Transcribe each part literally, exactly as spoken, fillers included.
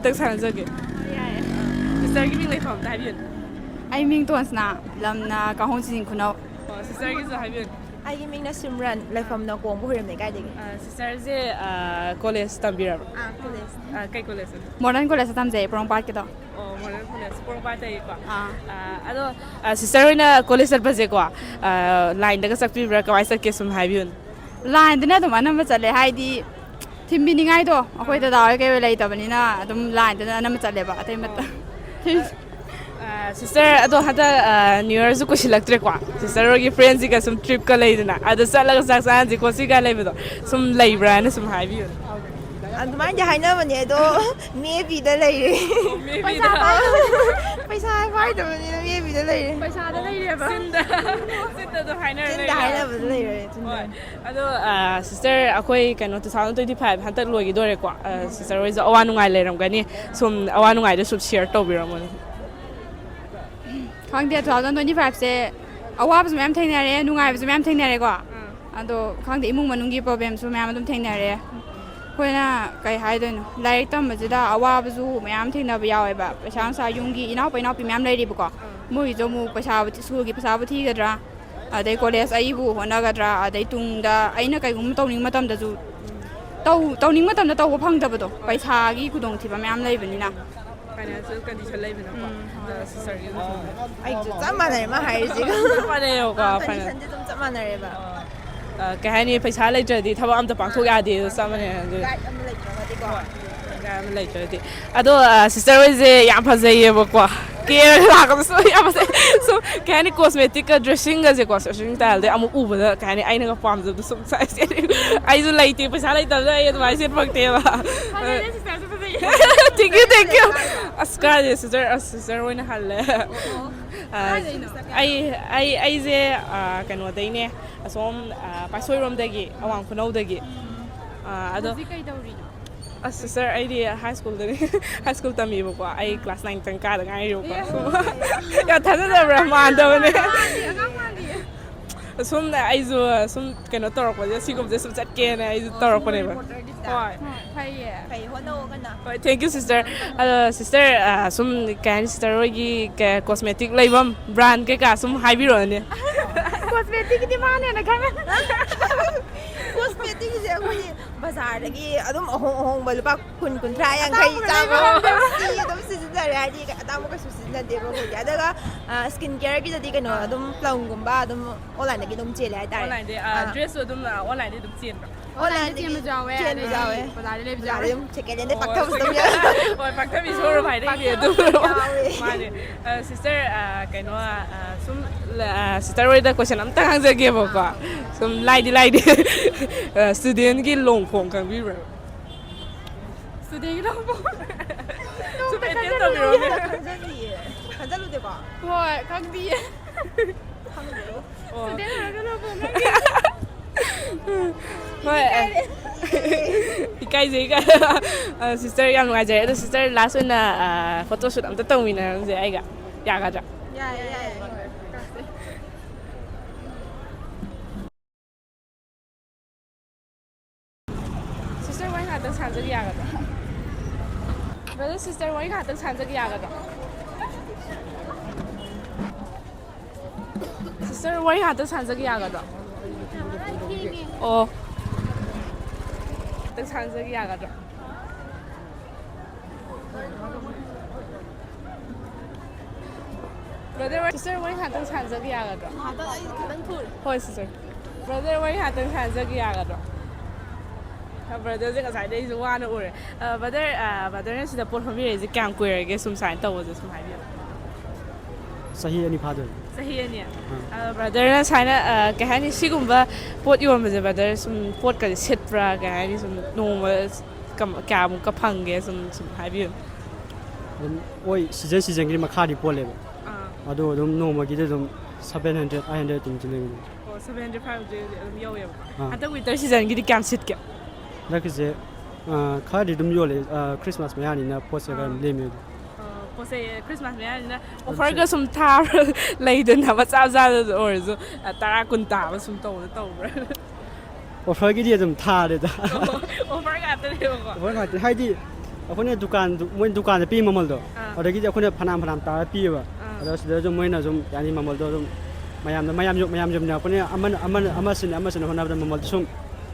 ꯈꯤꯇꯪ ꯁꯥꯟꯅꯖꯒꯦ꯫ ꯁꯤꯁꯇꯔꯒꯤ ꯃꯤꯡ ꯂꯩꯐꯝ ꯑꯝꯇ ꯍꯥꯏꯕꯤꯌꯨꯅꯦ꯫ ꯑꯩ ꯃꯤꯡ ꯇꯣꯟꯁꯅꯥ, ꯂꯝꯅ ꯀꯥꯍꯣꯡ ꯆꯤꯡ ꯈꯨꯅꯧ꯫ ꯑꯣ, ꯁꯤꯁꯇꯔꯒꯤꯁꯨ ꯍꯥꯏꯕꯤꯌꯨꯅꯦ꯫ ꯑꯩꯒꯤ ꯃꯤꯡꯅ ꯁꯤꯝꯔꯟ, ꯂꯩꯐꯝꯅ ꯀꯣꯡꯕ ꯍꯨꯏꯔꯦꯝ ꯂꯩꯀꯥꯏꯗꯒꯤ꯫ ꯑ, ꯁꯤꯁꯇꯔꯁꯦ, ꯑ, ꯀꯣꯂꯦꯖ ꯇꯝꯕꯤꯔꯕ? ꯑꯥ, ꯀꯣꯂꯦꯖ꯫ ꯑ, ꯀꯩ ꯀꯣꯂꯦꯖ? ꯃꯣꯗꯔꯟ ꯀꯣꯂꯦꯖꯇ ꯇꯝꯖꯩ, ꯄꯣꯔꯣꯝꯄꯥꯠꯀꯤꯗꯣ꯫ ꯑꯣ, ꯃꯣꯗꯔꯟ ꯀꯣꯂꯦꯖ, ꯄꯣꯔꯣꯝꯄꯥꯠꯇꯒꯤꯀꯣ꯫ ꯑꯥ꯫ ꯑ, ꯑꯗꯣ, ꯑ, ꯁꯤꯁꯇꯔ ꯍꯣꯏꯅ ꯀꯣꯂꯦꯖ ꯆꯠꯄꯁꯦꯀꯣ, ꯑ, ꯂꯥꯏꯟꯗꯒ ꯆꯠꯄꯤꯕ꯭ꯔꯥ, ꯀꯃꯥꯏꯅ ꯆꯠꯀꯦ, ꯁꯨꯝ ꯍꯥꯏꯕꯤꯌꯨꯅꯦ꯫ ꯂꯥꯏꯟꯗꯅ ꯑꯗꯨꯝ ꯑꯅꯝꯕ ꯆꯠꯂꯦ, ꯍꯥꯏꯗꯤ ꯊꯤꯟꯕꯤꯅꯤꯡꯉꯥꯏꯗꯣ ꯑꯩꯈꯣꯏ ꯗꯗꯥ ꯍꯣꯏ ꯀꯩ ꯍꯣꯏ ꯂꯩꯇꯕꯅꯤꯅ ꯑꯗꯨꯝ ꯂꯥꯏꯟꯗꯅ ꯑꯅꯝꯕ ꯆꯠꯂꯦꯕ, ꯑꯇꯩ ꯃꯇꯝ ꯑ, ꯁꯤꯁꯇꯔ, ꯑꯗꯣ ꯍꯟꯗꯛ, ꯑ, ꯅ꯭ꯌꯨ ꯌꯔꯁꯨ ꯀꯨꯏꯁꯤꯜꯂꯛꯇ꯭ꯔꯦꯀꯣ꯫ ꯁꯤꯁꯇꯔ ꯍꯣꯏꯒꯤ ꯐ꯭ꯔꯦꯟꯁꯤꯒ ꯁꯨꯝ ꯇ꯭ꯔꯤꯞꯀ ꯂꯩꯗꯅ, ꯑꯗ ꯆꯠꯂꯒ ꯆꯥꯛ ꯆꯥꯍꯟꯁꯤ ꯈꯣꯠꯁꯤꯒ ꯂꯩꯕꯗꯣ ꯁꯨꯝ ꯂꯩꯕ꯭ꯔꯥꯅ ꯁꯨꯝ ꯍꯥꯏꯕꯤꯌꯨ꯫ ꯑꯗꯨꯃꯥꯏꯅꯗꯤ ꯍꯥꯏꯅꯕꯅꯦ, ꯑꯗꯣ maybeꯗ ꯂꯩꯔꯦ꯫ Maybeꯗ꯫ ꯄꯩꯁꯥ ꯄꯥꯏꯗꯕꯅꯤꯅ maybeꯗ ꯂꯩꯔꯦ꯫ ꯄꯩꯁꯥꯗ ꯂꯩꯔꯦꯕ꯫ ꯆꯤꯟꯗ, ꯆꯤꯟꯗ ꯑꯗꯨꯝ ꯍꯥꯏꯅꯔ ꯆꯤꯟꯗ ꯂꯩꯔꯦ꯫ ꯍꯥꯏꯅꯕꯗ ꯂꯩꯔꯦ, ꯆꯤꯟꯗ꯫ ꯍꯣꯏ꯫ ꯑꯗꯣ, ꯑ, ꯁꯤꯁꯇꯔ, ꯑꯩꯈꯣꯏ ꯀꯩꯅꯣ, two thousand twenty five ꯍꯟꯗꯛ ꯂꯣꯏꯈꯤꯗꯣꯔꯦꯀꯣ꯫ ꯑ, ꯁꯤꯁꯇꯔ ꯍꯣꯏꯁꯨ ꯑꯋꯥ ꯅꯨꯡꯉꯥꯏ ꯂꯩꯔꯝꯒꯅꯤ꯫ ꯁꯨꯝ ꯑꯋꯥ ꯅꯨꯡꯉꯥꯏꯗꯣ ꯁꯨꯝ share ꯇꯧꯕꯤꯔꯝꯃꯣꯅꯦ꯫ ꯈꯪꯗꯦ, two thousand twenty fiveꯁꯦ ꯑꯋꯥꯕꯁꯨ ꯃꯌꯥꯝ ꯊꯦꯡꯅꯔꯦ, ꯅꯨꯡꯉꯥꯏꯕꯁꯨ ꯃꯌꯥꯝ ꯊꯦꯡꯅꯔꯦꯀꯣ꯫ ꯑꯗꯣ ꯈꯪꯗꯦ, ꯏꯃꯨꯡ ꯃꯅꯨꯡꯒꯤ problemꯁꯨ ꯃꯌꯥꯝ ꯑꯗꯨꯝ ꯊꯦꯡꯅꯔꯦ꯫ ꯑꯩꯈꯣꯏꯅ ꯀꯩ ꯍꯥꯏꯗꯣꯏꯅꯣ, ꯂꯥꯏꯔꯤꯛ ꯇꯝꯕꯁꯤꯗ ꯑꯋꯥꯕꯁꯨ ꯃꯌꯥꯝ ꯊꯦꯡꯅꯕ ꯌꯥꯎꯋꯦꯕ꯫ ꯄꯩꯁꯥ ꯅꯨꯡꯁꯥ, ꯌꯨꯝꯒꯤ ꯏꯅꯥꯎꯄꯥ ꯏꯅꯥꯎꯄꯤ ꯃꯌꯥꯝ ꯂꯩꯔꯤꯕꯀꯣ, ꯃꯣꯏꯒꯤꯁꯨ ꯑꯃꯨꯛ ꯄꯩꯁꯥꯕꯨ, ꯁ꯭ꯀꯨꯜꯒꯤ ꯄꯩꯁꯥꯕꯨ ꯊꯤꯒꯗ꯭ꯔꯥ, ꯑꯗꯩ ꯀꯣꯂꯦꯖ ꯑꯩꯕꯨ ꯍꯣꯠꯅꯒꯗ꯭ꯔꯥ, ꯑꯗꯩ ꯇꯨꯡꯗ ꯑꯩꯅ ꯀꯩꯒꯨꯝꯕ ꯇꯧꯅꯤꯡꯕ ꯃꯇꯝꯗꯁꯨ ꯇꯧ-, ꯇꯧꯅꯤꯡꯕ ꯃꯇꯝꯗ ꯇꯧꯕ ꯐꯪꯗꯕꯗꯣ, ꯄꯩꯁꯥꯒꯤ ꯈꯨꯗꯣꯡꯊꯤꯕ ꯃꯌꯥꯝ ꯂꯩꯕꯅꯤꯅ꯫ Financial condition ꯂꯩꯕꯅ ꯀꯣ꯫ ꯑꯗꯣ ꯁꯤꯁꯇꯔꯒꯤꯁꯨ ꯑꯩꯁꯨ ꯆꯞ ꯃꯥꯟꯅꯔꯦ ꯃꯥ ꯍꯥꯏꯔꯤꯁꯤꯒ꯫ ꯆꯞ ꯃꯥꯟꯅꯩꯌꯦꯕꯀꯣ, ꯑꯥ, finance꯫ Conditionꯁꯦ ꯑꯗꯨꯝ ꯆꯞ ꯃꯥꯟꯅꯔꯦꯕ꯫ ꯑ, ꯀꯩ ꯍꯥꯏꯅꯤ, ꯄꯩꯁꯥ ꯂꯩꯇ꯭ꯔꯗꯤ ꯊꯕꯛ ꯑꯝꯇ ꯄꯥꯡꯊꯣꯛ ꯌꯥꯗꯦ, ꯑꯗꯨ ꯆꯞ ꯃꯥꯟꯅꯩ ꯑꯗꯨ꯫ Guide ꯑꯃ ꯂꯩꯇ꯭ꯔꯒꯗꯤꯀꯣ꯫ ꯀꯩ ꯑꯃ ꯂꯩꯇ꯭ꯔꯗꯤ꯫ ꯑꯗꯣ, ꯑ, ꯁꯤꯁꯇꯔ ꯍꯣꯏꯁꯦ ꯌꯥꯝ ꯐꯖꯩꯌꯦꯕꯀꯣ, ꯀꯦꯔꯒ ꯂꯥꯛꯄꯁꯨ ꯌꯥꯝ ꯐꯖꯩ꯫ ꯁꯨꯝ ꯀꯩ ꯍꯥꯏꯅꯤ, cosmeticꯀ dressingꯒꯁꯦꯀꯣ, dressing styleꯗꯤ ꯑꯃꯨꯛ ꯎꯕꯗ ꯀꯩ ꯍꯥꯏꯅꯤ, ꯑꯩꯅꯒ ꯄꯥꯝꯖꯕꯗꯣ ꯁꯨꯝ size ꯁꯦꯠꯅꯤꯡ-, ꯑꯩꯁꯨ ꯂꯩꯇꯦ, ꯄꯩꯁꯥ ꯂꯩꯇꯕꯗ ꯑꯩ ꯑꯗꯨꯃꯥꯏꯅ ꯁꯦꯠ ꯐꯪꯗꯦꯕ꯫ Thank you, thank you꯫ ꯑꯁ, ꯀꯥꯏꯗꯩ ꯁꯤꯁꯇꯔ, ꯑꯁ, ꯁꯤꯁꯇꯔ ꯑꯣꯏꯅ ꯍꯜꯂꯦ꯫ ꯑ, ꯑꯩ, ꯑꯩ, ꯑꯩꯁꯦ, ꯑ, ꯀꯩꯅꯣꯗꯩꯅꯦ, ꯑꯁꯣꯝ, ꯑ, ꯄꯥꯠꯁꯣꯏꯔꯣꯝꯗꯒꯤ, ꯑꯋꯥꯡ ꯈꯨꯅꯧꯗꯒꯤ꯫ ꯑ, ꯑꯗꯣ, ꯍꯧꯖꯤꯛ ꯀꯩ ꯇꯧꯔꯤꯅꯣ? ꯑꯁ, ꯁꯤꯁꯇꯔ, ꯑꯩꯗꯤ high schoolꯗꯅꯦ, high school ꯇꯝꯃꯤꯕꯀꯣ, ꯑꯩ class nine ꯇꯪ ꯀꯥꯗ ꯉꯥꯏꯔꯤꯕꯀꯣ꯫ ꯌꯥꯝ ꯊꯥꯖꯗꯕ꯭ꯔꯥ? ꯃꯥꯟꯗꯕꯅꯦ꯫ ꯑꯉꯥꯡ ꯃꯥꯜꯂꯤꯌꯦ꯫ ꯁꯨꯝ ꯑꯩꯁꯨ ꯁꯨꯝ ꯀꯩꯅꯣ ꯇꯧꯔꯛꯄꯁꯦ, ꯁꯤꯒꯨꯝꯕꯁꯦ ꯁꯨꯝ ꯆꯠꯀꯦꯅ ꯑꯩꯁ ꯇꯧꯔꯛꯄꯅꯦꯕ꯫ ꯍꯣꯏ꯫ ꯐꯩꯌꯦ꯫ ꯐꯩ, ꯍꯣꯠꯅꯧ ꯀꯟꯅ꯫ ꯍꯣꯏ, thank you sister꯫ ꯑꯗꯣ sister, ꯁꯨꯝ ꯀꯩ ꯍꯥꯏꯅꯤ, sister ꯍꯣꯏꯒꯤ cosmetic ꯂꯩꯐꯝ brand ꯀꯩꯀꯥ ꯁꯨꯝ ꯍꯥꯏꯕꯤꯔꯛꯑꯣꯅꯦ꯫ Cosmetic ꯀꯤꯗꯤ ꯃꯥꯅ ꯍꯦꯟꯅ ꯈꯪꯉꯦ꯫ Cosmetic ꯁꯦ ꯑꯩꯈꯣꯏꯒꯤ ꯕꯖꯥꯔꯗꯒꯤ ꯑꯗꯨꯝ ꯑꯍꯣꯡ ꯑꯍꯣꯡꯕ ꯂꯨꯄꯥ ꯀꯨꯟ, ꯀꯨꯟꯊ꯭ꯔꯥ, ꯌꯥꯡꯈꯩ, ꯆꯥꯝꯃ ꯁꯤ ꯑꯗꯨꯝ ꯁꯤꯖꯤꯟꯅꯔꯦ꯫ ꯍꯥꯏꯗꯤ ꯑꯇꯥꯡꯕ ꯀꯩꯁꯨ ꯁꯤꯖꯤꯟꯅꯗꯦꯕ ꯑꯩꯈꯣꯏꯗꯤ꯫ ꯑꯗꯨꯒ skin care ꯒꯤꯗꯗꯤ ꯀꯩꯅꯣ ꯑꯗꯨꯝ Plum ꯒꯨꯝꯕ ꯑꯗꯨꯝ online ꯗꯒꯤ ꯑꯗꯨꯝ ꯆꯦꯜꯂꯦ ꯍꯥꯏꯇꯥꯔꯦ꯫ Online ꯗꯤ, dress ꯁꯨ ꯑꯗꯨꯝ online ꯗꯤ ꯑꯗꯨꯝ ꯆꯦꯟꯕ꯭ꯔꯣ? Online ꯗ ꯆꯦꯟꯕꯁꯨ ꯌꯥꯎꯋꯦ, ꯆꯦꯟꯕꯁꯨ ꯑꯗꯩ ꯌꯥꯎꯋꯦ꯫ ꯕꯖꯥꯔꯗ ꯂꯩꯕꯁꯨ ꯕꯖꯥꯔꯗ ꯌꯥꯎꯋꯦ꯫ ꯑꯗꯨꯝ second hand ꯗ ꯄꯥꯛꯊꯕꯁꯨ ꯑꯗꯨꯝ ꯌꯥꯎꯋꯦ꯫ ꯍꯣꯏ, ꯄꯥꯛꯊꯕꯤ showroom ꯍꯥꯏꯗꯤ ꯑꯗꯨꯝ꯫ ꯌꯥꯎꯋꯦ꯫ ꯃꯥꯅꯦ꯫ Sister, ꯀꯩꯅꯣ, ꯁꯨꯝ sister ꯍꯣꯏꯗ question ꯑꯝꯇ ꯍꯪꯖꯒꯦꯕꯀꯣ꯫ ꯁꯨꯝ ꯂꯥꯏꯗꯤ ꯂꯥꯏꯗꯦ꯫ Student ꯀꯤ ꯂꯣꯡ ꯈꯣꯡ ꯈꯪꯕꯤꯕ꯭ꯔꯥ? Student ꯒꯤ ꯂꯣꯡ ꯈꯣꯡ꯫ ꯁꯨꯝ attend ꯇꯧꯕꯤꯔꯣꯅꯦ꯫ ꯈꯪꯖꯜꯂꯤꯌꯦ꯫ ꯈꯪꯖꯜꯂꯨꯗꯦꯀꯣ? ꯍꯣꯏ, ꯈꯪꯗꯤꯌꯦ꯫ ꯈꯪꯗꯦ꯫ ꯑꯣ꯫ Student ꯑꯣꯏꯔꯒ ꯂꯣꯡ ꯈꯣꯡ ꯈꯪꯗꯦ꯫ ꯍꯣꯏ꯫ ꯏꯀꯥꯏꯖꯩ, ꯏꯀꯥꯏ꯫ Sister, ꯌꯥꯝ ꯅꯨꯡꯉꯥꯏꯖꯔꯦ꯫ ꯑꯗꯣ sister, last ꯑꯣꯏꯅ photo shoot ꯑꯝꯇ ꯇꯧꯃꯤꯟꯅꯔꯝꯁꯦ ꯑꯩꯒ꯫ ꯌꯥꯒꯗ꯭ꯔꯥ? ꯌꯥꯏꯌꯦ, ꯌꯥꯏꯌꯦ꯫ Sister, ꯋꯥꯔꯤ ꯉꯥꯛꯇꯪ ꯁꯥꯟꯅꯖꯒꯦ ꯌꯥꯒꯗ꯭ꯔꯥ? Brother, sister, ꯋꯥꯔꯤ ꯉꯥꯛꯇꯪ ꯁꯥꯟꯅꯖꯒꯦ ꯌꯥꯒꯗ꯭ꯔꯥ? Sister, ꯋꯥꯔꯤ ꯉꯥꯛꯇꯪ ꯁꯥꯟꯅꯖꯒꯦ ꯌꯥꯒꯗ꯭ꯔꯣ? ꯑꯣ꯫ ꯉꯥꯛꯇꯪ ꯁꯥꯟꯅꯖꯒꯦ ꯌꯥꯒꯗ꯭ꯔꯣ? Brother, sister, ꯋꯥꯔꯤ ꯉꯥꯛꯇꯪ ꯁꯥꯟꯅꯖꯒꯦ ꯌꯥꯒꯗ꯭ꯔꯣ? ꯉꯥꯏꯍꯥꯛꯇꯪ ꯑꯩ ꯈꯤꯇꯪ ꯊꯨꯔꯦ꯫ ꯍꯣꯏ sister꯫ Brother, ꯋꯥꯔꯤ ꯉꯥꯛꯇꯪ ꯁꯥꯟꯅꯖꯒꯦ ꯌꯥꯒꯗ꯭ꯔꯣ? Brother ꯁꯦ ꯉꯁꯥꯏꯗꯩ ꯑꯩꯁꯨ ꯋꯥꯅ ꯎꯔꯦ꯫ Brother, brother ꯅ ꯁꯤꯗ ꯄꯣꯠ ꯐꯝꯕꯤꯔꯛꯏꯁꯦ ꯀꯌꯥꯝ ꯀꯨꯏꯔꯒꯦ ꯁꯨꯝ ꯁꯨꯃꯥꯏꯅ ꯇꯧꯕꯁꯦ ꯁꯨꯝ ꯍꯥꯏꯕꯤꯌꯨ꯫ ꯆꯍꯤ ꯑꯅꯤ ꯐꯥꯗꯣꯏꯅꯤ꯫ ꯆꯍꯤ ꯑꯅꯤ? Brother ꯅ ꯁꯨꯃꯥꯏꯅ, ꯀꯩ ꯍꯥꯏꯅꯤ, ꯁꯤꯒꯨꯝꯕ ꯄꯣꯠ ꯌꯣꯟꯕꯁꯦ brother ꯁꯨꯝ ꯄꯣꯠꯀꯁꯦ ꯁꯤꯠꯄ꯭ꯔꯥ, ꯀꯩ ꯍꯥꯏꯅꯤ, ꯁꯨꯝ ꯅꯣꯡꯃ ꯀꯌꯥꯃꯨꯛꯀ ꯐꯪꯒꯦ ꯁꯨꯝ ꯁꯨꯝ ꯍꯥꯏꯕꯤꯌꯨ꯫ ꯑꯗꯨꯝ ꯍꯣꯏ, season season ꯒꯤ ꯃꯈꯥꯗꯤ ꯄꯣꯜꯂꯦꯕ꯫ ꯑꯥ꯫ ꯑꯗꯣ ꯑꯗꯨꯝ ꯅꯣꯡꯃꯒꯤꯗꯤ ꯑꯗꯨꯝ seven hundred, eight hundred ꯑꯗꯨꯝ ꯂꯩꯕꯅꯤ꯫ ꯑꯣ, seven hundred, five hundred ꯑꯗꯨꯝ ꯌꯧꯋꯦꯕꯀꯣ꯫ ꯑꯥ꯫ ꯍꯟꯗꯛ winter season ꯒꯤꯗꯤ ꯀꯌꯥꯝ ꯁꯤꯠꯀꯦ? ꯍꯟꯗꯛꯀꯤꯁꯦ, ꯑꯥ, ꯈꯔꯗꯤ ꯑꯗꯨꯝ ꯌꯣꯜꯂꯦ꯫ ꯑꯥ, Christmas ꯃꯌꯥꯅꯤꯅ ꯄꯣꯠꯁꯦ ꯈꯔ ꯑꯗꯨꯝ ꯑꯥ꯫ ꯂꯦꯝꯃꯦ ꯑꯗꯨꯝ꯫ ꯑꯥ, ꯄꯣꯠꯁꯦ ꯈ꯭ꯔꯤꯁꯃꯥꯁ ꯃꯌꯥꯅꯤꯅ ꯑꯣꯐꯔꯒ ꯁꯨꯝ ꯊꯥꯕ꯭ꯔꯥ? ꯂꯩꯗꯅ ꯃꯆꯥ ꯃꯆꯥꯗꯁꯨ ꯑꯣꯏꯔꯁꯨ, ꯑ, ꯇꯔꯥ ꯀꯨꯟ ꯇꯥꯕ ꯁꯨꯝ ꯇꯧꯕꯗ ꯇꯧꯕ꯭ꯔꯥ? ꯑꯣꯐꯔꯒꯤꯗꯤ ꯑꯗꯨꯝ ꯊꯥꯔꯦꯗ꯫ ꯑꯣꯐꯔ ꯉꯥꯛꯇꯅꯦꯕꯀꯣ꯫ ꯑꯣꯐꯔ ꯉꯥꯛꯇ ꯍꯥꯏꯗꯤ ꯑꯩꯈꯣꯏꯅ ꯗꯨꯀꯥꯟꯗꯨ ꯃꯣꯏ ꯗꯨꯀꯥꯟꯗ ꯄꯤ ꯃꯃꯜꯗꯣ, ꯑꯥ꯫ ꯑꯗꯒꯤꯗꯤ ꯑꯩꯈꯣꯏꯅ ꯐꯅꯌꯥꯝ ꯐꯅꯌꯥꯝ ꯇꯥꯔ ꯄꯤꯌꯦꯕ꯫ ꯑꯥ꯫ ꯑꯗꯣ ꯁꯤꯗꯁꯨ ꯃꯣꯏꯅ ꯑꯗꯨꯝ ꯌꯥꯅꯤ ꯃꯃꯜꯗꯣ ꯑꯗꯨꯝ ꯃꯌꯥꯝꯗ ꯃꯌꯥꯝ ꯌꯣ- ꯃꯌꯥꯝ ꯌꯣꯟꯃꯤꯟꯅꯔꯛꯄꯅꯤꯅ ꯑꯃꯅ ꯑꯃꯅ ꯑꯃ ꯁꯤꯟꯅ ꯑꯃ ꯁꯤꯟꯅ ꯍꯣꯠꯅꯕꯗ ꯃꯃꯜꯗꯣ ꯁꯨꯝ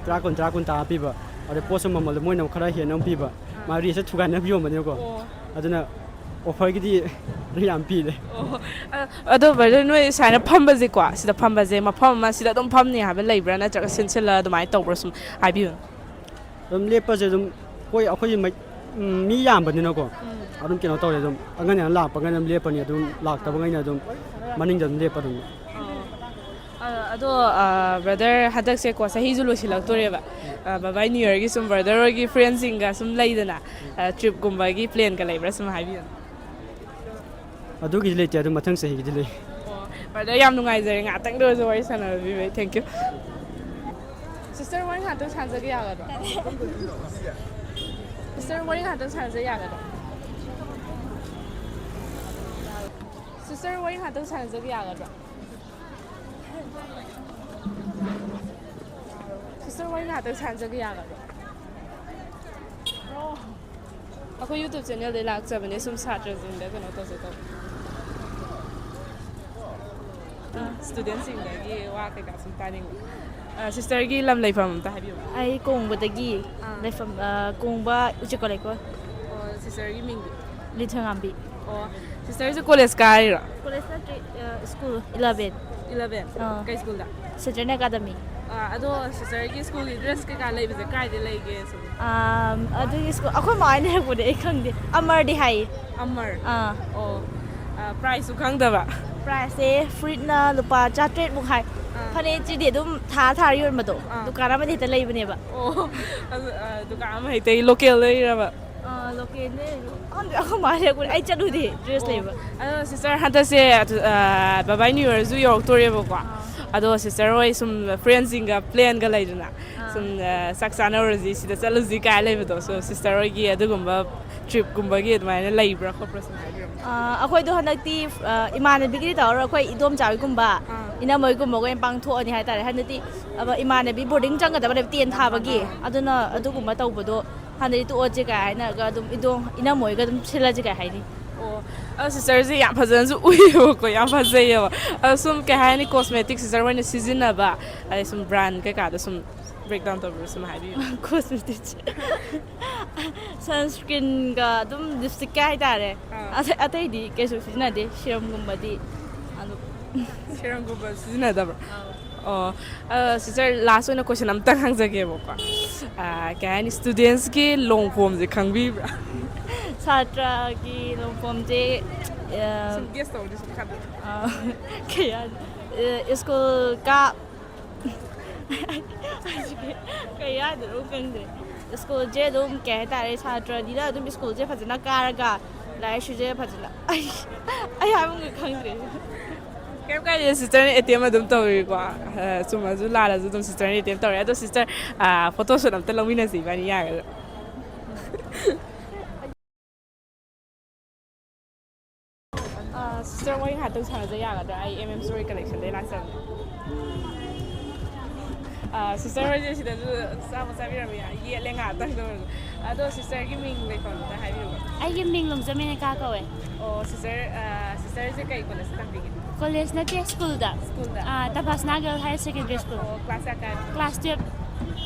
ꯇꯔꯥ ꯀꯨꯟ ꯇꯔꯥ ꯀꯨꯟ ꯇꯥꯔ ꯄꯤꯕ꯫ ꯑꯗꯩ ꯄꯣꯠꯁꯨ ꯃꯃꯜꯗꯣ ꯃꯣꯏꯅ ꯑꯃꯨꯛ ꯈꯔ ꯍꯦꯟꯅ ꯑꯃꯨꯛ ꯄꯤꯕ꯫ ꯃꯥ ꯔꯦꯠꯁꯦ ꯊꯨꯒꯥꯏꯅ ꯌꯣꯟꯕꯅꯤꯅꯀꯣ꯫ ꯑꯣ꯫ ꯑꯗꯨꯅ ꯑꯣꯐꯔꯒꯤꯗꯤ ꯌꯥꯝ ꯄꯤꯔꯦ꯫ ꯑꯣ꯫ ꯑ-, ꯑꯗꯣ ꯕ꯭ꯔꯗꯔ, ꯅꯣꯏ ꯁꯨꯃꯥꯏꯅ ꯐꯝꯕꯁꯦꯀꯣ, ꯁꯤꯗ ꯐꯝꯕꯁꯦ ꯃꯐꯝ ꯑꯃ ꯁꯤꯗ ꯑꯗꯨꯝ ꯐꯝꯅꯤ ꯍꯥꯏꯕ ꯂꯩꯕ꯭ꯔꯥ, ꯅꯠꯇ꯭ꯔꯒ ꯁꯤꯟ ꯁꯤꯜꯂꯒ ꯑꯗꯨꯃꯥꯏꯅ ꯇꯧꯕ꯭ꯔꯥ, ꯁꯨꯝ ꯍꯥꯏꯕꯤꯌꯨ꯫ ꯑꯗꯨꯝ ꯂꯦꯞꯄꯁꯦ ꯑꯗꯨꯝ ꯍꯣꯏ ꯑꯩꯈꯣꯏꯒꯤ ꯃꯩ-, ꯎꯝ, ꯃꯤ ꯌꯥꯝꯕꯅꯤꯅꯀꯣ꯫ ꯑꯗꯨꯝ ꯀꯩꯅꯣ ꯇꯧꯔꯦ ꯑꯗꯨꯝ ꯑꯉꯟ ꯑꯉꯟ ꯂꯥꯛꯄꯉꯩꯅ ꯑꯗꯨꯝ ꯂꯦꯞꯄꯅꯤ ꯑꯗꯨꯝ ꯂꯥꯛꯇꯕꯉꯩꯅ ꯑꯗꯨꯝ ꯃꯅꯤꯡꯗ ꯑꯗꯨꯝ ꯂꯦꯞꯄ ꯑꯗꯨꯝ꯫ ꯑ, ꯑꯗꯣ, ꯑ, ꯕ꯭ꯔꯗꯔ, ꯍꯟꯗꯛꯁꯦꯀꯣ ꯆꯍꯤꯁꯨ ꯂꯣꯏꯁꯤꯜꯂꯛꯇꯣꯔꯦꯕ꯫ ꯑ, ꯕꯕꯥꯏ ꯅ꯭ꯌꯨ ꯌꯔꯒꯤ ꯁꯨꯝ ꯕ꯭ꯔꯗꯔ ꯍꯣꯏꯒꯤ ꯐ꯭ꯔꯦꯟꯁꯤꯡꯒ ꯁꯨꯝ ꯂꯩꯗꯅ, ꯑ, ꯇ꯭ꯔꯤꯞꯀꯨꯝꯕꯒꯤ ꯄ꯭ꯂꯦꯟꯒ ꯂꯩꯕ꯭ꯔꯥ, ꯁꯨꯝ ꯍꯥꯏꯕꯤꯌꯨ꯫ ꯑꯗꯨꯒꯤꯗꯤ ꯂꯩꯇꯦ ꯑꯗꯨꯝ ꯃꯊꯪ ꯆꯍꯤꯒꯤꯗꯤ ꯂꯩ꯫ ꯑꯣ, ꯕ꯭ꯔꯗꯔ, ꯌꯥꯝ ꯅꯨꯡꯉꯥꯏꯖꯔꯦ ꯉꯥꯛꯇꯪꯗ ꯑꯣꯏꯔꯁꯨ ꯋꯥꯔꯤ ꯁꯥꯟꯅꯕꯤꯕꯩ꯫ Thank you꯫ ꯁꯤꯁꯇꯔ, ꯋꯥꯔꯤ ꯉꯥꯛꯇꯪ ꯁꯥꯟꯅꯖꯒꯦ ꯌꯥꯒꯗ꯭ꯔꯣ? ꯁꯤꯁꯇꯔ, ꯋꯥꯔꯤ ꯉꯥꯛꯇꯪ ꯁꯥꯟꯅꯖ ꯌꯥꯒꯗ꯭ꯔꯣ? ꯁꯤꯁꯇꯔ, ꯋꯥꯔꯤ ꯉꯥꯛꯇꯪ ꯁꯥꯟꯅꯖꯒꯦ ꯌꯥꯒꯗ꯭ꯔꯣ? ꯁꯤꯁꯇꯔ, ꯋꯥꯔꯤ ꯉꯥꯛꯇꯪ ꯁꯥꯟꯅꯖꯒꯦ ꯌꯥꯒꯗ꯭ꯔꯣ? ꯑꯩꯈꯣꯏ YouTube channelꯗꯩ ꯂꯥꯛꯆꯕꯅꯦ, ꯁꯨꯝ ꯁꯥꯇ꯭ꯔꯁꯤꯡꯗ ꯀꯩꯅꯣ ꯇꯧꯖꯦ ꯇꯧꯕ꯫ Studentꯁꯤꯡꯗꯒꯤ ꯋꯥ ꯀꯩꯀꯥ ꯁꯨꯝ ꯇꯥꯅꯤꯡꯕ꯫ ꯑ, ꯁꯤꯁꯇꯔꯒꯤ ꯂꯝ ꯂꯩꯐꯝ ꯑꯝꯇ ꯍꯥꯏꯕꯤꯌꯨ꯫ ꯑꯩ ꯀꯣꯡꯕꯗꯒꯤ꯫ ꯑꯥ꯫ ꯂꯩꯐꯝ, ꯑ, ꯀꯣꯡꯕ ꯎꯆꯤꯀꯣ ꯂꯩꯀꯣꯜ꯫ ꯑꯣ, ꯁꯤꯁꯇꯔꯒꯤ ꯃꯤꯡꯗꯤ? ꯂꯤꯊꯣꯏꯉꯥꯝꯕꯤ꯫ ꯑꯣ, ꯁꯤꯁꯇꯔꯁꯦ ꯀꯣꯂꯦꯖ ꯀꯥꯔꯤꯔꯣ? ꯀꯣꯂꯦꯖ ꯅꯠꯇ꯭ꯔꯤ, ꯑ, ꯁ꯭ꯀꯨꯜ ꯏꯂꯚꯦꯟ꯫ ꯏꯂꯚꯦꯟ? ꯑꯥ꯫ ꯀꯩ ꯁ꯭ꯀꯨꯜꯗ? Central academy. ꯑꯥ, ꯑꯗꯣ ꯁꯤꯁꯇꯔꯒꯤ ꯁ꯭ꯀꯨꯜꯒꯤ ꯗ꯭ꯔꯦꯁ ꯀꯩꯀꯥ ꯂꯩꯕꯁꯦ ꯀꯥꯏꯗ ꯂꯩꯒꯦ ꯁꯨꯝ? ꯑꯥꯝ, ꯑꯗꯨꯒꯤ ꯁ꯭ꯀꯨꯜ ꯑꯩꯈꯣꯏ ꯃꯥ ꯍꯣꯏꯅ ꯍꯥꯏꯔꯛꯄꯅꯦ, ꯑꯩ ꯈꯪꯗꯦ꯫ ꯑꯃꯔꯗꯤ ꯍꯥꯏꯌꯦ꯫ ꯑꯃꯔ? ꯑꯥ꯫ ꯑꯣ, ꯑꯥ, ꯄ꯭ꯔꯥꯏꯁꯁꯨ ꯈꯪꯗꯕ? ꯄ꯭ꯔꯥꯏꯁꯁꯦ ꯐꯨꯔꯤꯠꯅ ꯂꯨꯄꯥ ꯆꯥꯇ꯭ꯔꯦꯠꯃꯨꯛ ꯍꯥꯏ꯫ ꯑꯥ꯫ ꯐꯅꯦꯛꯁꯤꯗꯤ ꯑꯗꯨꯝ ꯊꯥꯔ ꯊꯥꯔ ꯌꯣꯟꯕꯗꯣ, ꯑꯥ꯫ ꯗꯨꯀꯥꯟ ꯑꯃꯗ ꯍꯦꯛꯇ ꯂꯩꯕꯅꯦꯕ꯫ ꯑꯣ, ꯑꯗꯨ, ꯑꯥ, ꯗꯨꯀꯥꯟ ꯑꯃ ꯍꯦꯛꯇꯒꯤ ꯂꯣꯀꯦꯜ ꯂꯩꯔꯕ? ꯑꯥ, ꯂꯣꯀꯦꯜꯅꯦ꯫ ꯈꯪꯗꯦ, ꯑꯩꯈꯣꯏ ꯃꯥ ꯍꯥꯏꯔꯛꯄꯅꯦ, ꯑꯩ ꯆꯠꯂꯨꯗꯦ ꯗ꯭ꯔꯦꯁ ꯑꯣ, ꯂꯩꯕ꯫ ꯑꯗꯣ ꯁꯤꯁꯇꯔ, ꯍꯟꯗꯛꯁꯦ, ꯑꯗꯨ, ꯑꯥ, ꯕꯕꯥꯏ ꯅ꯭ꯌꯨ ꯌꯔꯁꯨ ꯌꯧꯔꯛꯇꯣꯔꯦꯕꯀꯣ꯫ ꯑꯥ꯫ ꯑꯗꯣ ꯁꯤꯁꯇꯔ ꯍꯣꯏ ꯁꯨꯝ ꯐ꯭ꯔꯦꯟꯁꯤꯡꯒ ꯄ꯭ꯂꯦꯟꯒ ꯂꯩꯗꯅ, ꯑꯥ꯫ ꯎꯝ, ꯑ, ꯆꯥꯛ ꯆꯥꯅꯧꯔꯁꯤ, ꯁꯤꯗ ꯆꯠꯂꯨꯁꯤ ꯀꯥꯏ ꯂꯩꯕꯗꯣ꯫ So, ꯁꯤꯁꯇꯔ ꯍꯣꯏꯒꯤ ꯑꯗꯨꯒꯨꯝꯕ ꯇ꯭ꯔꯤꯞꯀꯨꯝꯕꯒꯤ ꯑꯗꯨꯃꯥꯏꯅ ꯂꯩꯕ꯭ꯔꯥ ꯈꯣꯠꯄ꯭ꯔꯥ, ꯁꯨꯝ ꯍꯥꯏꯕꯤꯔꯝꯃꯣ꯫ ꯑ, ꯑꯩꯈꯣꯏꯗꯣ ꯍꯟꯗꯛꯇꯤ, ꯑ, ꯏꯃꯥꯟꯅꯕꯤꯒꯤꯗꯤ ꯇꯧꯔꯔꯣꯏ, ꯑꯩꯈꯣꯏ ꯏꯗꯣꯝꯆꯥ ꯍꯣꯏꯒꯨꯝꯕ, ꯑꯥ꯫ ꯏꯅꯝꯃ ꯍꯣꯏꯒꯨꯝꯕꯒ ꯑꯣꯏꯅ ꯄꯥꯡꯊꯣꯛꯑꯅꯤ ꯍꯥꯏꯇꯥꯔꯦ꯫ ꯍꯟꯗꯛꯇꯤ, ꯑ, ꯏꯃꯥꯟꯅꯕꯤ ꯕꯣꯔꯗꯤꯡ ꯆꯪꯒꯗꯕ ꯂꯩꯕ, ꯇꯦꯟ ꯊꯥꯕꯒꯤ, ꯑꯥ꯫ ꯑꯗꯨꯅ ꯑꯗꯨꯒꯨꯝꯕ ꯇꯧꯕꯗꯣ ꯍꯟꯗꯛꯇꯤ ꯇꯣꯛꯑꯁꯤ ꯀꯥꯏ ꯍꯥꯏꯅꯔꯒ ꯑꯗꯨꯝ ꯏꯗꯣꯝ, ꯏꯅꯝꯃ ꯍꯣꯏꯒ ꯑꯗꯨꯝ ꯁꯤꯜꯂꯁꯤ ꯀꯥꯏ ꯍꯥꯏꯅꯤ꯫ ꯑꯣ, ꯑꯗꯣ ꯁꯤꯁꯇꯔꯁꯦ ꯌꯥꯝ ꯐꯖꯅꯁꯨ ꯎꯏꯌꯦꯕꯀꯣ, ꯌꯥꯝ ꯐꯖꯩꯌꯦꯕ꯫ ꯑꯗꯣ ꯁꯨꯝ ꯀꯩ ꯍꯥꯏꯅꯤ, ꯀꯣꯁꯃꯦꯇꯤꯛ ꯁꯤꯁꯇꯔ ꯍꯣꯏꯅ ꯁꯤꯖꯤꯟꯅꯕ, ꯑꯗꯩ ꯁꯨꯝ ꯕ꯭ꯔꯥꯟ ꯀꯩꯀꯥꯗꯣ ꯁꯨꯝ ꯕ꯭ꯔꯦꯛ ꯗꯥꯎꯟ ꯇꯧꯕꯤꯔꯣ, ꯁꯨꯝ ꯍꯥꯏꯕꯤꯌꯨ꯫ ꯀꯣꯁꯃꯦꯇꯤꯛꯁ꯫ ꯁꯟꯁꯀ꯭ꯔꯤꯟꯒ ꯑꯗꯨꯝ ꯂꯤꯞꯁꯇꯤꯛꯀ ꯍꯥꯏꯇꯥꯔꯦ꯫ ꯑꯥ꯫ ꯑꯇꯩ-, ꯑꯇꯩꯗꯤ ꯀꯩꯁꯨ ꯁꯤꯖꯤꯟꯅꯗꯦ, ꯁꯤꯔꯝꯒꯨꯝꯕꯗꯤ ꯑꯗꯨꯝ꯫ ꯁꯤꯔꯝꯒꯨꯝꯕ ꯁꯤꯖꯤꯟꯅꯗꯕ꯭ꯔꯣ? ꯑꯥꯎ꯫ ꯑꯣ, ꯑ, ꯁꯤꯁꯇꯔ, ꯂꯥꯁ ꯑꯣꯏꯅ ꯀꯣꯏꯁꯟ ꯑꯝꯇꯪ ꯍꯪꯖꯒꯦꯕꯀꯣ꯫ ꯑ, ꯀꯩ ꯍꯥꯏꯅꯤ, ꯁ꯭ꯇꯨꯗꯦꯟꯁꯀꯤ ꯂꯣꯡ ꯐꯣꯝꯁꯦ ꯈꯪꯕꯤꯕ꯭ꯔꯥ? ꯁꯥꯇ꯭ꯔꯒꯤ ꯂꯣꯡ ꯐꯣꯝꯁꯦ, ꯑ, ꯁꯨꯝ ꯒꯦꯁ ꯇꯧꯕꯗꯤ ꯁꯨꯝ ꯈꯟꯕꯗ꯫ ꯑ, ꯀꯩ ꯍꯥꯏꯅꯤ? ꯑ, ꯁ꯭ꯀꯨꯜ ꯀꯥ-, ꯀꯩ ꯍꯥꯏꯗꯣꯏꯅꯣ ꯈꯪꯗ꯭ꯔꯦ꯫ ꯁ꯭ꯀꯨꯜꯁꯦ ꯑꯗꯨꯝ, ꯀꯩ ꯍꯥꯏꯇꯥꯔꯦ, ꯁꯥꯇ꯭ꯔꯅꯤꯅ ꯑꯗꯨꯝ ꯁ꯭ꯀꯨꯜꯁꯦ ꯐꯖꯅ ꯀꯥꯔꯒ ꯂꯥꯏꯔꯤꯛꯁꯤꯁꯨ ꯐꯖꯅ, ꯑꯩ, ꯑꯩ ꯍꯥꯏꯕ ꯑꯃꯒ ꯈꯪꯗ꯭ꯔꯦ꯫ ꯀꯩꯝ ꯀꯥꯏꯗꯦ, ꯁꯤꯁꯇꯔꯅ ꯑꯦꯇꯦꯝ ꯑꯗꯨꯝ ꯇꯧꯔꯤꯀꯣ꯫ ꯑ, ꯆꯨꯝꯃꯁꯨ ꯂꯥꯜꯂꯁꯨ ꯑꯗꯨꯝ ꯁꯤꯁꯇꯔꯅ ꯑꯦꯇꯦꯝ ꯇꯧꯔꯦ꯫ ꯑꯗꯣ ꯁꯤꯁꯇꯔ, ꯑ, ꯐꯣꯇꯣ ꯁꯨꯠ ꯑꯝꯇ ꯂꯧꯃꯤꯟꯅꯁꯤ ꯏꯕꯥꯅꯤ, ꯌꯥꯒꯗ꯭ꯔꯥ? ꯑ, ꯁꯤꯁꯇꯔ, ꯋꯥꯔꯤ ꯉꯥꯏꯍꯥꯛꯇꯪ ꯁꯥꯟꯅꯖ ꯌꯥꯒꯗ꯭ꯔꯥ? ꯑꯩ ꯑꯦꯝ ꯑꯦꯝ ꯁ꯭ꯇꯣꯔꯤ ꯀꯂꯦꯛꯁꯟꯗꯩ ꯂꯥꯛꯆꯕꯅꯦ꯫ ꯑ, ꯁꯤꯁꯇꯔ ꯍꯣꯏꯁꯦ ꯁꯤꯗꯁꯨ ꯆꯥꯕ ꯆꯥꯕꯤꯔꯝꯃꯤ, ꯌꯦꯠꯂꯦ ꯉꯥꯏꯍꯥꯛꯇꯪꯗ ꯑꯣꯏꯔꯁꯨ꯫ ꯑꯗꯣ ꯁꯤꯁꯇꯔꯒꯤ ꯃꯤꯡ ꯂꯩꯐꯝ ꯑꯝꯇ ꯍꯥꯏꯕꯤꯌꯨꯕ꯫ ꯑꯩꯒꯤ ꯃꯤꯡ ꯂꯣꯡꯖꯝ ꯃꯦꯅꯀꯥ ꯀꯧꯋꯦ꯫ ꯑꯣ, ꯁꯤꯁꯇꯔ, ꯑ, ꯁꯤꯁꯇꯔꯁꯦ ꯀꯩ ꯀꯣꯂꯦꯖꯇ ꯇꯝꯕꯤꯒꯦ? ꯀꯣꯂꯦꯖ ꯅꯠꯇꯦ, ꯁ꯭ꯀꯨꯜꯗ꯫ ꯁ꯭ꯀꯨꯜꯗ? ꯑ, Tamphasana girl higher secondary school. ꯑꯣ, ꯀ꯭ꯂꯥꯁ ꯀꯌꯥ ꯀꯥꯏ? Class twelve.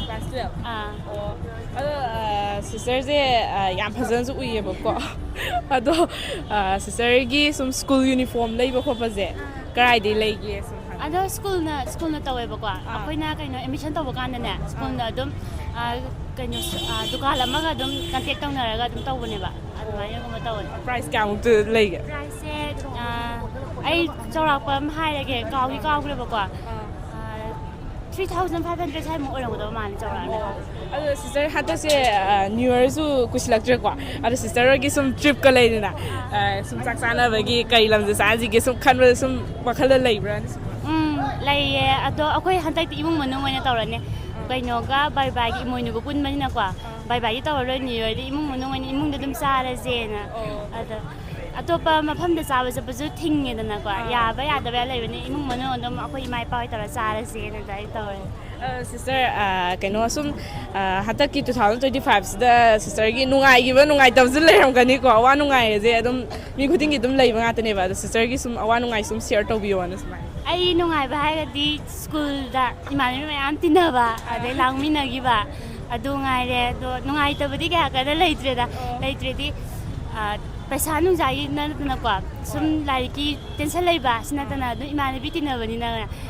Class twelve? ꯑꯥ꯫ ꯑꯣ, ꯑꯗꯣ, ꯑ, ꯁꯤꯁꯇꯔꯁꯦ, ꯑ, ꯌꯥꯝ ꯐꯖꯅꯁꯨ ꯎꯏꯌꯦꯕꯀꯣ꯫ ꯑꯗꯣ, ꯑ, ꯁꯤꯁꯇꯔꯒꯤ ꯁꯨꯝ ꯁ꯭ꯀꯨꯜ ꯌꯨꯅꯤꯐꯣꯔꯝ ꯂꯩꯕ ꯈꯣꯠꯄꯁꯦ ꯀꯗꯥꯏꯗꯩ ꯂꯩꯒꯦ ꯁꯨꯝ ꯍꯪꯉꯛꯑꯣ꯫ ꯑꯗꯣ ꯁ꯭ꯀꯨꯜꯅ, ꯁ꯭ꯀꯨꯜꯅ ꯇꯧꯋꯦꯕꯀꯣ꯫ ꯑꯥ꯫ ꯑꯩꯈꯣꯏꯅ ꯀꯩꯅꯣ ꯑꯦꯗꯃꯤꯁꯟ ꯇꯧꯕ ꯀꯥꯟꯗꯅꯦ, ꯁ꯭ꯀꯨꯜꯅ ꯑꯥ꯫ ꯑꯗꯨꯝ, ꯑ, ꯀꯩꯅꯣ, ꯑ, ꯗꯨꯀꯥꯟ ꯑꯃꯒ ꯑꯗꯨꯝ ꯀꯟꯇꯦꯛ ꯇꯧꯅꯔꯒ ꯑꯗꯨꯝ ꯇꯧꯕꯅꯦꯕ꯫ ꯑꯗꯨꯃꯥꯏꯅꯒꯨꯝꯕ ꯇꯧꯋꯦ꯫ ꯄ꯭ꯔꯥꯏꯁ ꯀꯌꯥꯃꯨꯛꯇꯤ ꯂꯩꯒꯦ? ꯄ꯭ꯔꯥꯏꯁꯁꯦ, ꯑ, ꯑꯩ ꯆꯥꯎꯔꯥꯛꯄ ꯑꯃ ꯍꯥꯏꯔꯒꯦ, ꯀꯥꯎꯗꯤ ꯀꯥꯎꯈ꯭ꯔꯦꯕꯀꯣ꯫ ꯑꯥ꯫ ꯑ, three thousand five hundred ꯁ꯭ꯋꯥꯏꯃꯨꯛ ꯑꯣꯏꯔꯝꯒꯗꯕ ꯃꯥꯜꯂꯦ ꯆꯥꯎꯔꯥꯛꯅ꯫ ꯑꯣ, ꯑꯗꯣ ꯁꯤꯁꯇꯔ, ꯍꯟꯗꯛꯁꯦ, ꯑ, ꯅ꯭ꯌꯨ ꯌꯔꯁꯨ ꯀꯨꯏꯁꯤꯜꯂꯛꯇ꯭ꯔꯦꯀꯣ꯫ ꯑꯗꯣ ꯁꯤꯁꯇꯔ ꯍꯣꯏꯒꯤ ꯁꯨꯝ ꯇ꯭ꯔꯤꯞꯀ ꯂꯩꯗꯅ, ꯑ, ꯁꯨꯝ ꯆꯥꯛ ꯆꯥꯅꯕꯒꯤ ꯀꯔꯤ ꯂꯝꯁꯦ ꯆꯥꯁꯤꯒꯦ ꯁꯨꯝ ꯈꯟꯕꯗ ꯁꯨꯝ ꯋꯥꯈꯜꯗ ꯂꯩꯕ꯭ꯔꯥꯅ ꯁꯨꯝ? ꯎꯝ, ꯂꯩꯌꯦ꯫ ꯑꯗꯣ ꯑꯩꯈꯣꯏ ꯍꯟꯗꯛꯇꯤ ꯏꯃꯨꯡ ꯃꯅꯨꯡ ꯑꯣꯏꯅ ꯇꯧꯔꯅꯤ꯫ ꯑꯥ꯫ ꯀꯩꯅꯣꯒ ꯕꯥꯏ ꯕꯥꯏꯒꯤ ꯏꯃꯣꯏꯅꯨꯒ ꯄꯨꯟꯕꯅꯤꯅꯀꯣ, ꯕꯥꯏ ꯕꯥꯏꯗꯤ ꯇꯧꯔꯔꯣꯏ, ꯅꯤꯌꯨ ꯌꯔꯗꯤ ꯏꯃꯨꯡ ꯃꯅꯨꯡ ꯑꯣꯏꯅ ꯏꯃꯨꯡꯗ ꯑꯗꯨꯝ ꯆꯥꯔꯁꯦꯅ꯫ ꯑꯣ꯫ ꯑꯗ ꯑꯇꯣꯞꯄ ꯃꯐꯝꯗ ꯆꯥꯕ ꯆꯠꯄꯁꯨ ꯊꯤꯡꯉꯦꯗꯅꯀꯣ꯫ ꯑꯥ꯫ ꯌꯥꯕ ꯌꯥꯗꯕ ꯌꯥꯝ ꯂꯩꯕꯅꯤ, ꯏꯃꯨꯡ ꯃꯅꯨꯡ ꯑꯗꯨꯝ ꯑꯩꯈꯣꯏ ꯏꯃꯥ ꯏꯄꯥ ꯍꯣꯏ ꯇꯧꯔ ꯆꯥꯔꯁꯦꯅ ꯑꯗꯨꯃꯥꯏꯅ ꯇꯧꯔꯦ꯫ ꯑ, ꯁꯤꯁꯇꯔ, ꯑ, ꯀꯩꯅꯣ ꯁꯨꯝ, ꯑ, ꯍꯟꯗꯛꯀꯤ ꯇꯨ ꯊꯥꯎꯖꯟ ꯇ꯭ꯋꯦꯟꯇꯤ ꯐꯥꯏꯚꯁꯤꯗ ꯁꯤꯁꯇꯔꯒꯤ ꯅꯨꯡꯉꯥꯏꯈꯤꯕ ꯅꯨꯡꯉꯥꯏꯇꯕꯁꯨ ꯂꯩꯔꯝꯒꯅꯤꯀꯣ꯫ ꯑꯋꯥ ꯅꯨꯡꯉꯥꯏ ꯍꯥꯏꯁꯦ ꯑꯗꯨꯝ ꯃꯤ ꯈꯨꯗꯤꯡꯒꯤ ꯑꯗꯨꯝ ꯂꯩꯕ ꯉꯥꯛꯇꯅꯦꯕ꯫ ꯑꯗꯣ ꯁꯤꯁꯇꯔꯒꯤ ꯁꯨꯝ ꯑꯋꯥ ꯅꯨꯡꯉꯥꯏ ꯁꯨꯝ ꯁꯤꯌꯔ ꯇꯧꯕꯤꯌꯣꯅ ꯁꯨꯃꯥꯏꯅ꯫ ꯑꯩ ꯅꯨꯡꯉꯥꯏꯕ ꯍꯥꯏꯔꯒꯗꯤ ꯁ꯭ꯀꯨꯜꯗ ꯏꯃꯥꯟꯅꯕꯤ ꯃꯌꯥꯝ ꯇꯤꯟꯅꯕ, ꯑꯗꯩ ꯂꯥꯡꯃꯤꯟꯅꯈꯤꯕ, ꯑꯗꯨ ꯉꯥꯏꯔꯦ꯫ ꯑꯗꯣ ꯅꯨꯡꯉꯥꯏꯇꯕꯗꯤ ꯀꯌꯥ ꯀꯟꯅ ꯂꯩꯇ꯭ꯔꯦꯗ꯫ ꯑꯣ꯫ ꯂꯩꯇ꯭ꯔꯦꯗꯤ, ꯑ, ꯄꯩꯁꯥ ꯅꯨꯡꯁꯥꯒꯤ ꯅꯠꯇꯅꯀꯣ, ꯁꯨꯝ ꯍꯣꯏ꯫ ꯂꯥꯏꯔꯤꯛꯀꯤ ꯇꯦꯟꯁꯟ ꯂꯩꯕ ꯑꯁꯤ ꯅꯠꯇꯅ ꯑꯗꯨꯝ ꯏꯃꯥꯟꯅꯕꯤ ꯇꯤꯟꯅꯕꯅꯤꯅ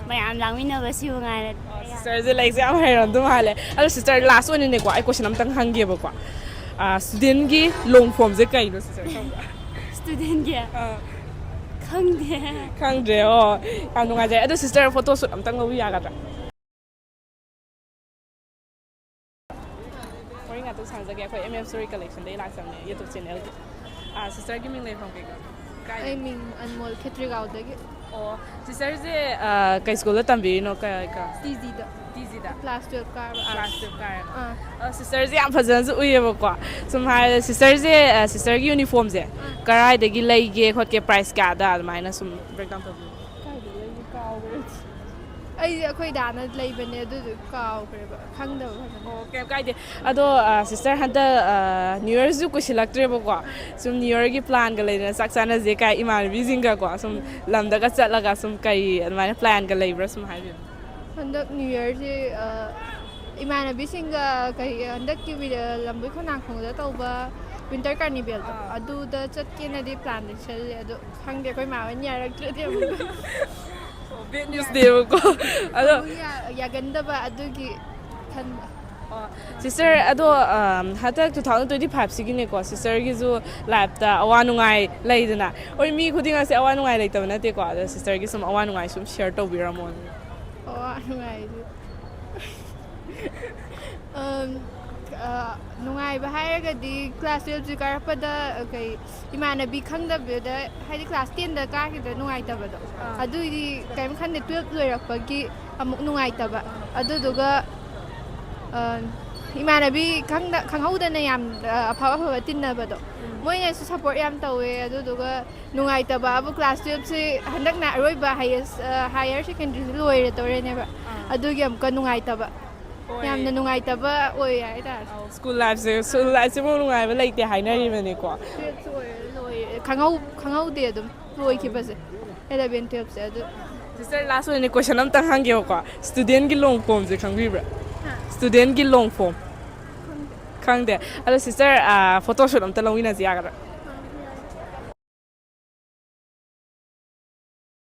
ꯃꯌꯥꯝ ꯂꯥꯡꯃꯤꯟꯅꯕ ꯁꯤꯕꯨ ꯉꯥꯏꯔꯦ꯫ ꯑꯣ, ꯁꯤꯁꯇꯔꯁꯦ ꯂꯥꯏꯔꯤꯛꯁꯦ ꯌꯥꯝ ꯍꯩꯔꯝꯗꯧ ꯃꯥꯜꯂꯦ꯫ ꯑꯗꯣ ꯁꯤꯁꯇꯔ, ꯂꯥꯁ ꯑꯣꯏꯅꯅꯦꯀꯣ, ꯑꯩ ꯀꯣꯏꯁꯟ ꯑꯝꯇꯪ ꯍꯪꯒꯦꯕꯀꯣ꯫ ꯑ, ꯁ꯭ꯇꯨꯗꯦꯟꯒꯤ ꯂꯣꯡ ꯐꯣꯝꯁꯦ ꯀꯩꯅꯣ ꯁꯤꯁꯇꯔ, ꯈꯪꯕ꯭ꯔꯥ? ꯁ꯭ꯇꯨꯗꯦꯟꯒꯤ? ꯑꯥ꯫ ꯈꯪꯗꯦ꯫ ꯈꯪꯗ꯭ꯔꯦ꯫ ꯑꯣ, ꯌꯥꯝ ꯅꯨꯡꯉꯥꯏꯖꯔꯦ꯫ ꯑꯗꯣ ꯁꯤꯁꯇꯔ, ꯐꯣꯇꯣ ꯁꯨꯠ ꯑꯝꯇꯪ ꯂꯧꯕ ꯌꯥꯒꯗ꯭ꯔꯥ? ꯋꯥꯔꯤ ꯉꯥꯛꯇꯪ ꯁꯥꯟꯅꯖꯒꯦ꯫ ꯑꯩꯈꯣꯏ ꯑꯦꯝ ꯑꯦꯐ ꯁ꯭ꯇꯣꯔꯤ ꯀꯂꯦꯛꯁꯟꯗꯒꯤ ꯂꯥꯛꯆꯕꯅꯦ, ꯌꯨꯇ꯭ꯌꯨꯕ ꯆꯦꯅꯦꯜꯒꯤ꯫ ꯑꯥ, ꯁꯤꯁꯇꯔꯒꯤ ꯃꯤꯡ ꯂꯩꯐꯝ ꯀꯩꯀꯩ? ꯀꯥꯏꯗ? ꯑꯩ ꯃꯤꯡ ꯑꯟꯃꯣꯜ ꯈꯦꯇ꯭ꯔꯤꯒꯥꯎꯗꯒꯤ꯫ ꯑꯣ, ꯁꯤꯁꯇꯔꯁꯦ, ꯑꯥ, ꯀꯩ ꯁ꯭ꯀꯨꯜꯗ ꯇꯝꯕꯤꯔꯤꯅꯣ? ꯀ-, ꯀ-, ꯇꯤ ꯖꯤꯗ꯫ ꯇꯤ ꯖꯤꯗ? ꯀ꯭ꯂꯥꯁ ꯇꯨꯌꯦꯜꯞ ꯀꯥꯔꯕ꯫ ꯑꯥ꯫ ꯀ꯭ꯂꯥꯁ ꯇꯨꯌꯦꯜꯞ ꯀꯥꯔꯦꯕ꯫ ꯑꯥ꯫ ꯑ, ꯁꯤꯁꯇꯔꯁꯦ ꯌꯥꯝ ꯐꯖꯅꯁꯨ ꯎꯏꯌꯦꯕꯀꯣ꯫ ꯁꯨꯝ ꯍꯥꯏꯔꯦ, ꯁꯤꯁꯇꯔꯁꯦ, ꯑ, ꯁꯤꯁꯇꯔꯒꯤ ꯌꯨꯅꯤꯐꯣꯔꯝꯁꯦ ꯑꯥ꯫ ꯀꯔꯥꯏꯗꯒꯤ ꯂꯩꯒꯦ ꯈꯣꯠꯀꯦ, ꯄ꯭ꯔꯥꯏꯁ ꯀꯌꯥꯗ, ꯑꯗꯨꯃꯥꯏꯅ ꯁꯨꯝ ꯕ꯭ꯔꯦꯛꯗꯥꯎꯟ ꯇꯧꯕꯤꯌꯨ꯫ ꯀꯥꯏꯗ ꯂꯩꯒꯦ ꯀꯥꯎꯈ꯭ꯔꯦ꯫ ꯑꯩꯁꯦ ꯑꯩꯈꯣꯏ ꯗꯥꯅ ꯂꯩꯕꯅꯦ, ꯑꯗꯨꯗꯨ ꯀꯥꯎꯈ꯭ꯔꯦꯕ, ꯈꯪꯗꯕ ꯐꯖꯅ꯫ ꯑꯣ, ꯀꯩꯝ ꯀꯥꯏꯗꯦ꯫ ꯑꯗꯣ, ꯑ, ꯁꯤꯁꯇꯔ, ꯍꯟꯗꯛ, ꯑ, ꯅ꯭ꯌꯨ ꯌꯔꯁꯨ ꯀꯨꯏꯁꯤꯜꯂꯛꯇ꯭ꯔꯦꯕꯀꯣ꯫ ꯁꯨꯝ ꯅ꯭ꯌꯨ ꯌꯔꯒꯤ ꯄ꯭ꯂꯥꯟꯒ ꯂꯩꯗꯅ, ꯆꯥꯛ ꯆꯥꯅꯁꯦ ꯀꯥꯏ ꯏꯃꯥꯟꯅꯕꯤꯁꯤꯡꯒꯀꯣ, ꯁꯨꯝ ꯂꯝꯗꯒ ꯆꯠꯂꯒ ꯁꯨꯝ ꯀꯔꯤ ꯑꯗꯨꯃꯥꯏꯅ ꯄ꯭ꯂꯥꯟꯒ ꯂꯩꯕ꯭ꯔꯥ ꯁꯨꯝ ꯍꯥꯏꯕꯤꯌꯨ꯫ ꯍꯟꯗꯛ ꯅ꯭ꯌꯨ ꯌꯔꯁꯤ, ꯑ, ꯏꯃꯥꯟꯅꯕꯤꯁꯤꯡꯒ ꯀꯩ, ꯍꯟꯗꯛꯀꯤ ꯋꯤ-, ꯑ, ꯂꯝꯕꯣꯏ ꯈꯣꯡꯅꯥꯡꯈꯣꯡꯗ ꯇꯧꯕ ꯋꯤꯟꯇꯔ ꯀꯥꯔꯅꯤꯚꯦꯜꯗꯣ, ꯑꯥ꯫ ꯑꯗꯨꯗ ꯆꯠꯀꯦꯅꯗꯤ ꯄ꯭ꯂꯥꯟꯗꯤ ꯁꯤꯜꯂꯦ, ꯑꯗꯣ ꯈꯪꯗꯦ, ꯑꯩꯈꯣꯏ ꯃꯥ ꯍꯣꯏꯅ ꯌꯥꯔꯛꯇ꯭ꯔꯗꯤ ꯑꯃꯨꯛ꯫ ꯑꯣ, ꯕꯦꯗ ꯅ꯭ꯌꯨꯁꯅꯦꯕꯀꯣ꯫ ꯑꯗꯣ ꯑꯃꯨꯛ ꯌꯥ-, ꯌꯥꯒꯟꯗꯕ, ꯑꯗꯨꯒꯤ ꯈꯟꯕ꯫ ꯑꯣ, ꯁꯤꯁꯇꯔ, ꯑꯗꯣ, ꯑꯝ, ꯍꯟꯗꯛ ꯇꯨ ꯊꯥꯎꯖꯟ ꯇ꯭ꯋꯦꯟꯇꯤ ꯐꯥꯏꯚꯁꯤꯒꯤꯅꯦꯀꯣ, ꯁꯤꯁꯇꯔꯒꯤꯁꯨ ꯂꯥꯏꯐꯇ ꯑꯋꯥ ꯅꯨꯡꯉꯥꯏ ꯂꯩꯗꯅ꯫ ꯍꯣꯏ, ꯃꯤ ꯈꯨꯗꯤꯡꯃꯛꯁꯦ ꯑꯋꯥ ꯅꯨꯡꯉꯥꯏ ꯂꯩꯇꯕ ꯅꯠꯇꯦꯀꯣ, ꯑꯗꯣ ꯁꯤꯁꯇꯔꯒꯤ ꯁꯨꯝ ꯑꯋꯥ ꯅꯨꯡꯉꯥꯏ ꯁꯨꯝ ꯁꯤꯌꯔ ꯇꯧꯕꯤꯔꯝꯃꯣ꯫ ꯑꯋꯥ ꯅꯨꯡꯉꯥꯏꯁꯦ꯫ ꯑꯝ, ꯑ, ꯅꯨꯡꯉꯥꯏꯕ ꯍꯥꯏꯔꯒꯗꯤ ꯀ꯭ꯂꯥꯁ ꯇꯨꯌꯦꯜꯞꯁꯤ ꯀꯥꯔꯛꯄꯗ, ꯑ, ꯀꯩ, ꯏꯃꯥꯟꯅꯕꯤ ꯈꯪꯗꯕꯗ, ꯍꯥꯏꯗꯤ ꯀ꯭ꯂꯥꯁ ꯇꯦꯟꯗ ꯀꯥꯈꯤꯕꯗ ꯅꯨꯡꯉꯥꯏꯇꯕꯗꯣ, ꯑꯥ꯫ ꯑꯗꯨꯏꯗꯤ ꯀꯔꯤꯝ ꯈꯟꯗꯦ, ꯇꯨꯌꯦꯜꯞ ꯂꯣꯏꯔꯛꯄꯒꯤ ꯑꯃꯨꯛ ꯅꯨꯡꯉꯥꯏꯇꯕ꯫ ꯑꯗꯨꯗꯨꯒ ꯑ, ꯏꯃꯥꯟꯅꯕꯤ ꯈꯪꯗ- ꯈꯪꯍꯧꯗꯅ ꯌꯥꯝ, ꯑ, ꯑꯐ ꯑꯐꯕ ꯇꯤꯟꯅꯕꯗꯣ, ꯃꯣꯏꯅꯁꯨ ꯁꯞꯄꯣꯔꯠ ꯌꯥꯝ ꯇꯧꯋꯦ꯫ ꯑꯗꯨꯗꯨꯒ ꯅꯨꯡꯉꯥꯏꯇꯕ ꯑꯕꯨ ꯀ꯭ꯂꯥꯁ ꯇꯨꯌꯦꯜꯞꯁꯦ ꯍꯟꯗꯛꯅ ꯑꯔꯣꯏꯕ ꯍꯥꯏꯌꯦꯁ ꯍꯥꯏꯌꯔ ꯁꯦꯀꯦꯟꯗꯔꯤꯁꯦ ꯂꯣꯏꯔꯗꯧꯔꯦꯅꯦꯕ꯫ ꯑꯗꯨꯒꯤ ꯑꯃꯨꯛꯀ ꯅꯨꯡꯉꯥꯏꯇꯕ, ꯌꯥꯝꯅ ꯅꯨꯡꯉꯥꯏꯇꯕ ꯑꯣꯏꯌꯦ ꯍꯥꯏꯇꯥꯔꯦ꯫ ꯁ꯭ꯀꯨꯜ ꯂꯥꯏꯐꯁꯦ ꯁ꯭ꯀꯨꯜ ꯂꯥꯏꯐꯁꯤꯕꯨ ꯅꯨꯡꯉꯥꯏꯕ ꯂꯩꯇꯦ ꯍꯥꯏꯅꯔꯤꯕꯅꯤꯀꯣ꯫ ꯇꯨꯌꯦꯜꯞꯁꯨ ꯑꯣꯏꯔꯦ ꯂꯣꯏꯔꯦ, ꯈꯪꯍꯧ ꯈꯪꯍꯧꯗꯦ ꯑꯗꯨꯝ ꯂꯣꯏꯈꯤꯕꯁꯦ, ꯑꯦꯂꯚꯦꯟ ꯇꯨꯌꯦꯜꯞꯁꯦ꯫ ꯑꯗꯨ ꯁꯤꯁꯇꯔ, ꯂꯥꯁ ꯑꯣꯏꯅ ꯀꯣꯏꯁꯟ ꯑꯝꯇꯪ ꯍꯪꯒꯦꯕꯀꯣ꯫ ꯁ꯭ꯇꯨꯗꯦꯟꯒꯤ ꯂꯣꯡ ꯐꯣꯝꯁꯦ ꯈꯪꯕꯤꯕ꯭ꯔꯥ? ꯁ꯭ꯇꯨꯗꯦꯟꯒꯤ ꯂꯣꯡ ꯐꯣꯝ ꯈꯪꯗꯦ꯫ ꯑꯗꯣ ꯁꯤꯁꯇꯔ, ꯐꯣꯇꯣ ꯁꯨꯠ ꯑꯝꯇ ꯂꯧꯃꯤꯟꯅꯁꯤ ꯌꯥꯒꯗ꯭ꯔꯥ?